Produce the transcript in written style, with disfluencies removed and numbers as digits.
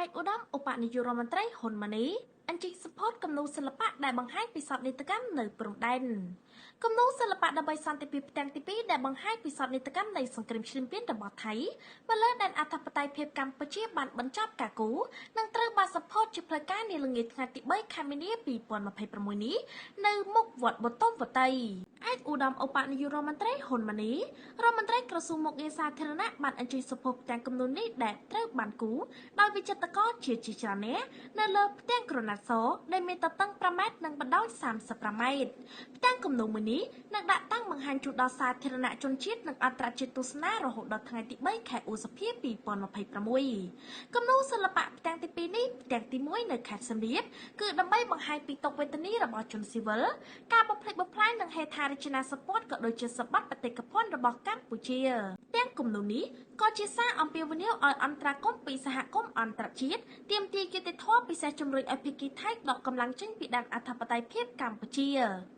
ឯកឧត្តមឧបនាយករដ្ឋមន្ត្រីហ៊ុនម៉ាណីអញ្ជើញសម្ពោធគំនូរសិល្បៈដែលបង្ហាញពីសោកនាដកម្មនៅព្រំដែនគំនូរសិល្បៈដើម្បីសន្តិភាពផ្ទាំងទី2ដែលបង្ហាញពីសោកនាដកម្មនៃសង្គ្រាមឈ្លានពានរបស់ថៃមកលើដែនអធិបតេយ្យភាពកម្ពុជាបានបញ្ចប់ការគូរនិងត្រូវបានសម្ពោធជាផ្លូវការនាល្ងាចថ្ងៃទី3ខែមីនា2026នេះនៅមុខវត្តបទុមវតី។ឯកឧត្តមឧបនាយករដ្ឋមន្ត្រីហ៊ុនម៉ាណីរដ្ឋមន្ត្រីក្រសួងមុខងារសាធារណៈបានអញ្ជើញសម្ពោធផ្ទាំងគំនូរនេះដែលត្រូវបានគូរដោយវិចិត្រករជាច្រើនអ្នកនៅលើផ្ទាំងក្រណាត់សដែលមានទទឹង5ម៉ែត្រនិងបណ្ដោយ35ម៉ែត្រផ្ទាំងគំនូរមួយនេះនឹងដាក់តាំងបង្ហាញជូនដល់សាធារណជនជាតិនិងអន្តរជាតិទស្សនារហូតដល់ថ្ងៃទី3ខែឧសភា2026គំនូរសិល្បៈផ្ទាំងទី2នេះផ្ទាំងទី1នៅខេត្តសៀមរាបគឺដើម្បីបង្ហាញពីទុក្ខវេទនារបស់ជនស៊ីវិលការបំផ្លិចបំផ្លាញនិងហេដ្ឋារចនាសម្ព័ន្ធក៏ដូចជាសម្បត្តិបេតិកភណ្ឌរបស់កម្ពុជាទាំងគំនូរនេះក៏ជាសារអំពាវនាវឲ្យអន្តរាគមន៍ពីសហគមន៍អន្តរជាតិទាមទារយុត្តិធម៌ពិសេសជំរុញឲ្យភាគីថៃដកកម្លាំងចេញពីដែនអធិបតេយ្យភាពកម្ពុជា។